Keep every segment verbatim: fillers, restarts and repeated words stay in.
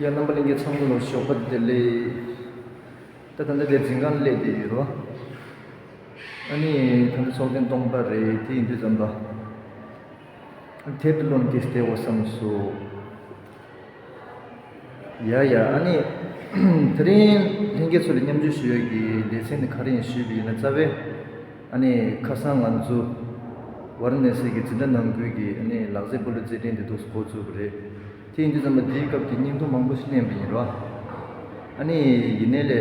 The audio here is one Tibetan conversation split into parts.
ཡ། རྣམ་པ་ལྷན་རྒྱས་ཚང་མ་ལ་ཞོགས་པ་བདེ་ལེགས། ད་ད་ལྟ་དེ་འཛིན་ཁང་སླེབས་བསྡད་ཡོད་རོ། ཨ་ནི་ད་ལྟ་ཚོགས་ཐེངས་སྟོང་པ་རེད། དེ་ཡིན་དུས་ཙམ་པ། དེབ་ཀློག་འདི་བལྟས་པ་བསམ་སོང་། ཡ་ཡ། ཨ་ནི་དེ་རིང་ལྷན་རྒྱས་ཚོ་ལ་མཉམ་ཞུགས་ཞུ་ཡག་གི་ལེ་ཚན་དེ་ག་རེ་ཡིན་ཞུས་པ་ཡིན་ན། རྩ་བའི་ཨ་ནི་ཁ་སང་ང་ཚོ་ཝཱ་ར་ཎ་སི་གི་འཛིན་གྲྭ་ནང་ཁུལ་གྱི་ཨ་ནི་ལག་རྩེད་སྤོ་ལོ་རྩེད་འགྲན་དེ་འདུག་སེ་འགོ་བཙུགས་པ་རེད། དེ་ཡིན་དུས་ཙམ་པ་དེའི་སྐབས་ཀྱི་བརྙན་ཐུང་མང་པོ་ཞིག་བསྣན་པ་ཡིན་རོ། ཨ་ནི་ཡིན་ནའི་ལས་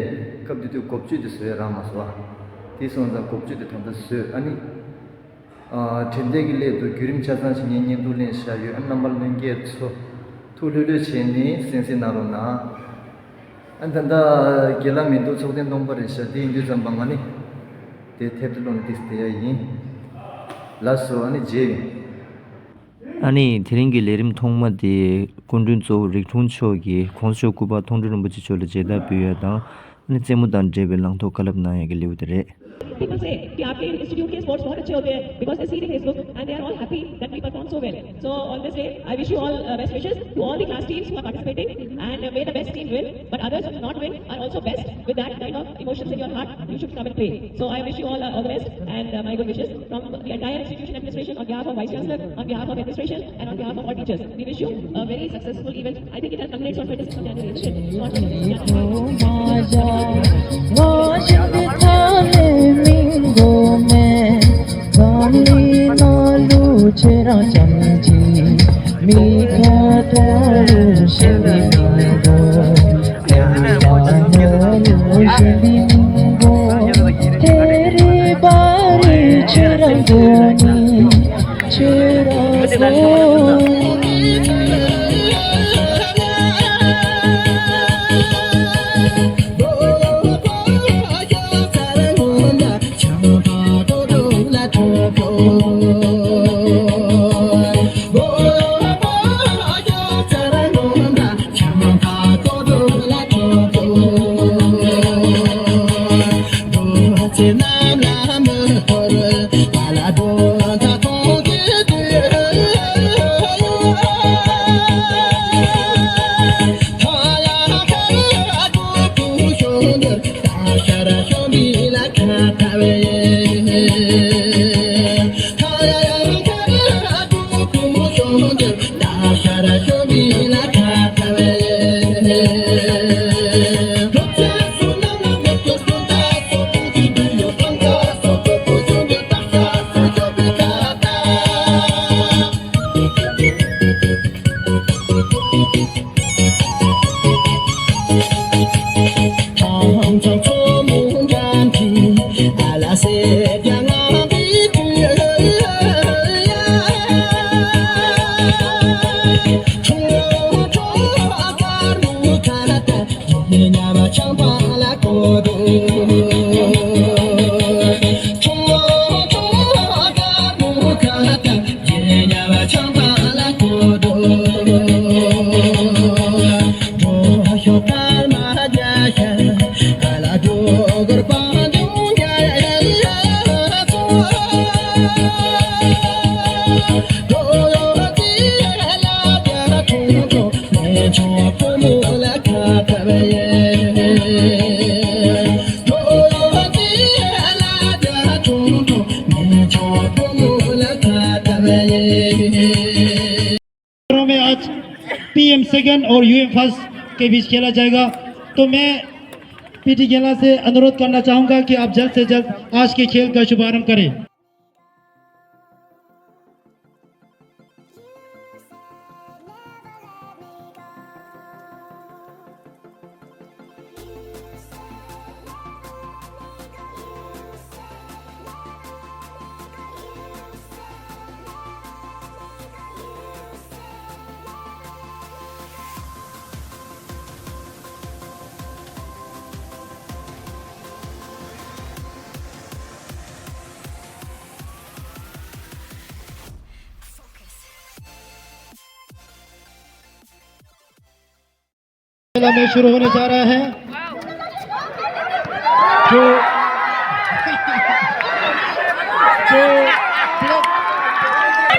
སྐབས་དེ་དུས་འགོ་བརྗོད་དེ་བཟོ་ཡ་རག་མ་སོང་བ། དེ་སོང་ཙང་འགོ་བརྗོད་དེ་ད་ལྟ་བཟོས། ཨ་ནི། ཨ། དྲན་རྟེན་གྱི་སླད་དུ་བརྒྱུད་རིམ་ཆ་ཚང་ཞིག་ངས་བརྙན་ཐུང་ལེན་བཞག་ཡོད། ཨ། རྣམ་པ་ལྷན་རྒྱས་ཚོ་ཐུགས་ལྷོད་ལྷོད་བྱས་ནས་གསན་གཟིགས་གནང་རོགས་གནང་། ཨ། ད་ལྟ་རྒན་ལགས་མི་འདུག་ཚོགས་ཐེངས་སྟོང་པ་རེད་ཤག་དེ་ཡིན་དུས་ཙམ་པ་ང་ནི་དེ་དེབ་དེ་ཀློག་ནས་ཏིས་བསྡད་ཡ་ཡིན། ལགས་སོ། ཨ་ནི་མཇལ་ཡོང་། ཨ་ནི་དེ་རིང་གི་ལས་རིམ་ཐོག་མ་དེ་སྐུ་མགྲོན་གཙོ་བོ་རིག་འཁྲུངས་མཆོག་གིས་༸གོང་ས་མཆོག་སྐུ་པར་མཐོང་གྲོལ་རིན་པོ་ཆེ་མཆོག་ལ་མཇལ་དར་ཕུལ་ཡ་དང་། ཨ་ནི་རྩེད་མོ་དང་འབྲེལ་བའི་ལངས་ཐོག་བཀའ་སློབ་གནང་ཡ་གི་ལེའུ་དེ་རེད། People say कि आपके इंस्टीट्यूट के स्पोर्ट्स बहुत अच्छे होते हैं because they see the Facebook and they are all happy that we perform so well. So on this day, I wish you all uh, best wishes to all the class teams who are participating, and uh, may the best team win, but others who will not win are also best. With that kind of emotions in your heart, you should come and play. So I wish you all uh, all the best and uh, my good wishes from the entire institution administration, on behalf of Vice Chancellor, on behalf of administration, and on behalf of all teachers. We wish you a very successful event. I think it has culminates on twenty-sixth of January, isn't it? So on twenty-sixth of January. में आज PM second और UM first के बीच खेला जाएगा। तो मैं पीटी गेला से अनुरोध करना चाहूंगा कि आप जल्द से जल्द आज के खेल का शुभारंभ करें। मेला में शुरू होने जा रहा है। जो, जो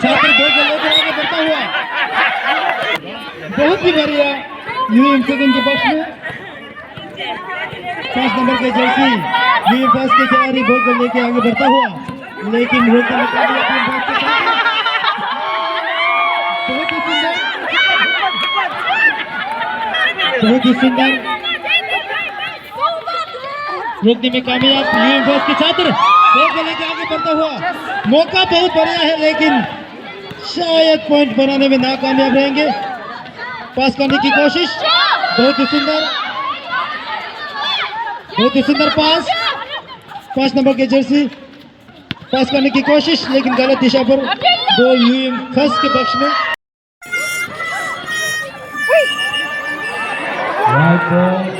छात्र दो को लेकर आगे बढ़ता हुआ, बहुत ही बढ़िया। यूएम सेकंड के पक्ष में। पाँच नंबर के जर्सी यूएम फर्स्ट के खिलाड़ी बॉल को लेके आगे बढ़ता हुआ, लेकिन रोकने में कामयाब यूएम फर्स्ट के साथ। बहुत ही सुंदर, बहुत ही सुंदर। रोकने में कामयाब यूएम फर्स्ट के छात्र बॉल को लेके आगे बढ़ता हुआ। मौका बहुत बढ़िया है, लेकिन शायद पॉइंट बनाने में नाकामयाब रहेंगे। पास करने की कोशिश, बहुत ही सुंदर, बहुत ही सुंदर पास। पाँच नंबर के जर्सी पास करने की कोशिश, लेकिन गलत दिशा पर बॉल यूएम फर्स्ट के पक्ष में। Right ball.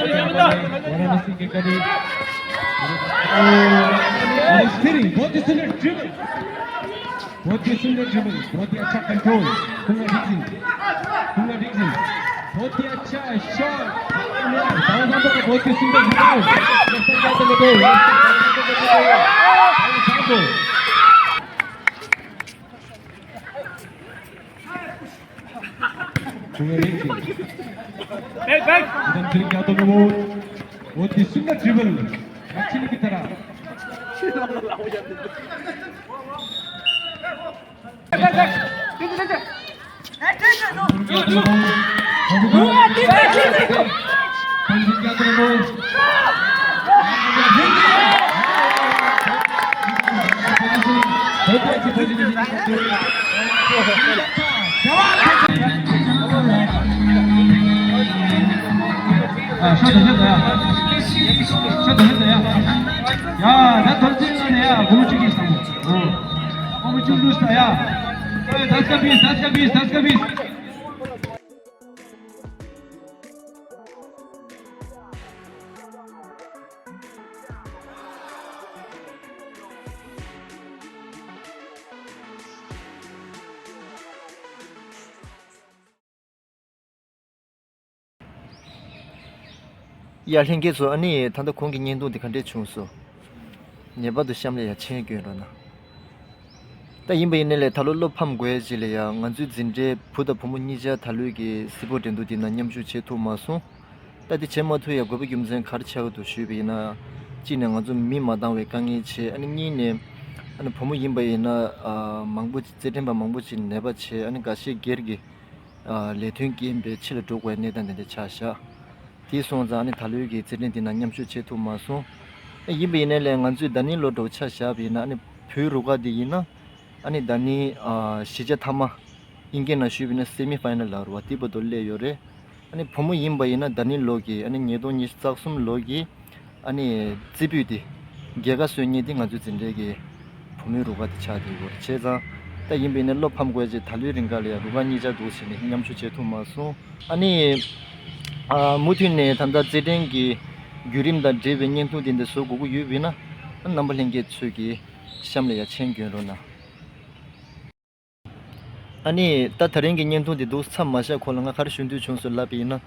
वाराणसी के करीब। और फिर बहुत ही सुंदर ड्रिबल, बहुत ही सुंदर ड्रिबल, बहुत ही अच्छा कंट्रोल। कुंगला ठीक सिंह, कुंगला ठीक सिंह, बहुत ही अच्छा शॉट। बहुत ही सुंदर ड्रिबल। Back, back. एकदम फिर क्या तो वो, वो दिसुंगा ड्रिबल। अच्छी नहीं की तरह। Back, back. ཡ། ད་ཐོར་ཅིག་ན་ཡ་སྒོར་གཅིག་གིས་བཏང་། ཨོ། སྒོར་གཅིག་བླུགས་ས་ཡ། ཨེ། ད་སྐབས་ཡིན། ད་སྐབས་ཡིན། ད་སྐབས་ཡིན། ཡ་ལྷན་རྒྱས་ཚོ། ཨ་ནི་ད་ལྟ་ཁོང་གི་བརྙན་ཐུང་འདི་ག་འདྲས་བྱུང་སོང་། ངེས་པར་དུ་གཤམ་ལ་ཡ་མཆན་སྐྱོན་རོགས་གནང་། ད་ཡིན་པ་ཡིན་ནའི་ལས་ད་ལོ་བློ་ཕམ་དགོས་ཡ་ཅིག་ལ་ཡ་ང་ཚོའི་འཛིན་གྲྭའི་བུ་དང་བུ་མོ་གཉིས་ཆ་ད་ལོའི་གི་སིལ་སྤོལ་འགྲན་བསྡུར་འདི་ནང་མཉམ་ཞུགས་བྱེད་ཐུབ་མ་སོང་། ད་འདི་བྱེད་མ་ཐུབ་ཡ་དགོས་པ་རྒྱུ་མཚན་ག་རེ་ཆགས་ཀྱི་འདུག་ཞུས་པ་ཡིན་ན། གཅིག་ནས་ང་ཚོ་མི་མ་འདང་བའི་དཀའ་ངལ་ཆེ། ཨ་ནི་གཉིས་ནས་ཨ་ནི་བུ་མོ་ཡིན་པ་ཡིན་ན་ཨ་མང་པོ་རྩེད་འགྲན་པ་མང་པོ་ཅིག་ནད་པ་བྱས། ཨ་ནི་འགའ་ཤས་སྒེར་གྱི་ཨ་ལས་དོན་རྐྱེན་པས་ཕྱི་ལ་འགྲོ་དགོས་པའི་གནས་སྟངས་དེ་འདྲ་ཆགས་བཞག་དེ་སོང་ཙང་ཨ་ནི་ད་ལོའི་གི་རྩེད་འགྲན་འདི་ནང་མཉམ་ཞུགས་བྱེད་ཐུབ་མ་སོང་། ཨ་ཡིན་པ་ཡིན་ནའི་ལས་ང་ཚོས་ཟླ་ནིང་ལོ་འདྲ་བོ་ཆ་བཞག་པ་ཡིན་ན། ཨ་ནི་བོད་རུ་ཁག་འདི་ཡིན་ན་ཨ་ནི་ཟླ་ནིང་ཨ་བཞི་ཆ་མཐའ་མ། དབྱིན་སྐད་ནང་ཞུས་པ་ཡིན་ན་སེ་མི་ཕའི་ནལ་ལབ་རེད་བ། དེ་བར་དུ་སླེབས་ཡོད་རེད། ཨ་ནི་བུ་མོ་ཡིན་པ་ཡིན་ན་ཟླ་ནིང་ལོ་གི་ཨ་ནི་ཉིས་སྟོང་ཉི་ཤུ་རྩ་གསུམ་ལོ་གི་ཨ་ནི་རྩེ་ཕུད་དེ་རྒྱལ་ཁ་སོན་མཁན་དེ་ང་ཚོའི་འཛིན་གྲྭའི་གི་བུ་མོའི་རུ་ཁག་དེ་ཆགས་བསྡད་ཡོད་རེད། བྱས་ཙང་ད་ཡིན་པ་ཡིན་ན་བློ་ཕམ་དགོས་ཅེས། ད་ལོའི་རིང་ག་ལ་ཡ་རུ་ཁག་གཉིས་ཆ་འདུག་བྱས་ནས་མཉམ་ཞུགས་བྱེད་ཐུབ་མ་སོང་། ཨ་ནི་ཨ་མུ་མཐུད་ནས་ད་ལྟ་རྩེད་འགྲན་གྱི་བརྒྱུད་རིམ་དང་འབྲེལ་བའི་བརྙན་ཐུང་དེ་འདྲ་བཟོ་དགོས་ཀྱི་ཡོད་པ་ཡིན་ན། ཨ་རྣམ་པ་ལྷན་རྒྱས་ཚོས་ཀྱིས་གཤམ་ལ་ཡ་མཆན་སྐྱོན་རོགས་གནང་། ཨ་ནི་ད་དེ་རིང་གི་བརྙན་ཐུང་འདི་འདུག་མཚམས་མ་བཞག་གོང་ལ་ང་ག་རེ་ཞུ་འདོད་བྱུང་སོང་ལབ་པ་ཡིན་ན།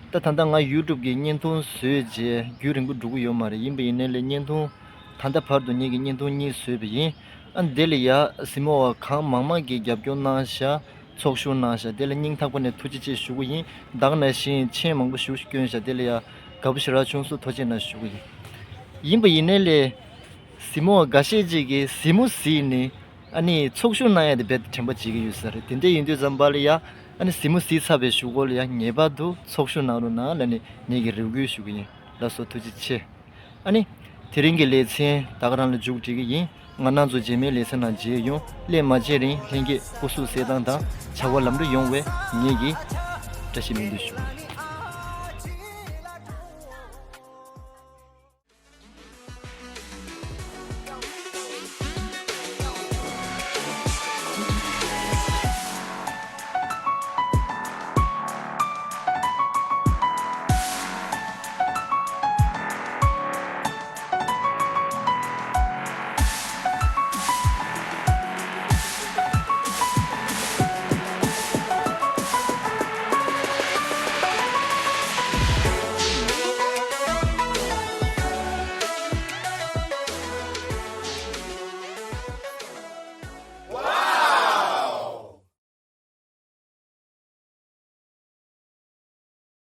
ད་ད་ལྟ་ང་ཡུ་ཊུབ་གི་བརྙན་ཐུང་བཟོས་རྗེས་རྒྱུན་རིང་པོ་འགྲོ་གི་ཡོད་མ་རེད། ཡིན་པ་ཡིན་ནའི་ལས་བརྙན་ཐུང་ད་ལྟ་བར་དུ་ངེད་ཀྱིས་བརྙན་ཐུང་གཉིས་བཟོས་པ་ཡིན། ཨ་འདི་ལ་ཡ་གཟིགས་མོ་བ་གང་མང་མང་གིས་རྒྱབ་སྐྱོར་གནང་ཤག་ཚོགས་ཞུགས་གནང་ཤག་དེ་ལ་སྙིང་ཐག་པ་ནས་ཐུགས་རྗེ་ཆེ་ཞུ་གི་ཡིན། ད་ག་ནང་བཞིན་མཆན་མང་པོ་ཞིག་བསྐྱོན་ཤག་དེ་ལ་ཡ་དགའ་པོ་ཞེ་དྲག་བྱུང་སོང་། ཐུགས་རྗེ་གནང་ཞུ་གི་ཡིན། ཡིན་པ་ཡིན་ནའི་ལས་གཟིགས་མོ་བ་འགའ་ཤས་ཅིག་གིས་གཟིགས་མོ་གཟིགས་ནས་ཨ་ནི་ཚོགས་ཞུགས་གནང་ཡ་དེ་རྦད་དེ་དྲན་པ་བརྗེད་ཀྱི་ཡོད་ས་རེད། དེ་འདྲ་ཡིན་དུས་ཙམ་པ་ལ་ཡ་ཨ་ནི་གཟིགས་མོ་གཟིགས་ཚར་བའི་གཞུག་གུ་ལ་ཡ་ངེས་པར་དུ་ཚོགས་ཞུགས་གནང་རོགས་གནང་ལབ་ནས་ངེད་ཀྱིས་རེ་སྐུལ་ཞུ་གི་ཡིན། ལགས་སོ། ཐུགས་རྗེ་ཆེ། ཨ་ནི་དེ་རིང་གི་ལེ་ཚན་ད་ག་རང་ལ་མཇུག་སྒྲིལ་གི་ཡིན། ང་རང་ཚོ་རྗེས་མའི་ལེ་ཚན་ནང་མཇལ་ཡོང་། སླད་མ་མཇལ་རིང་ལྷན་རྒྱས་སྐུ་གཟུགས་གསལ་ཐང་དང་བྱ་བ་ལམ་འགྲོ་ཡོང་བའི་ངེད་ཀྱིས་བཀྲ་ཤིས་སྨོན་འདུན་ཞུ།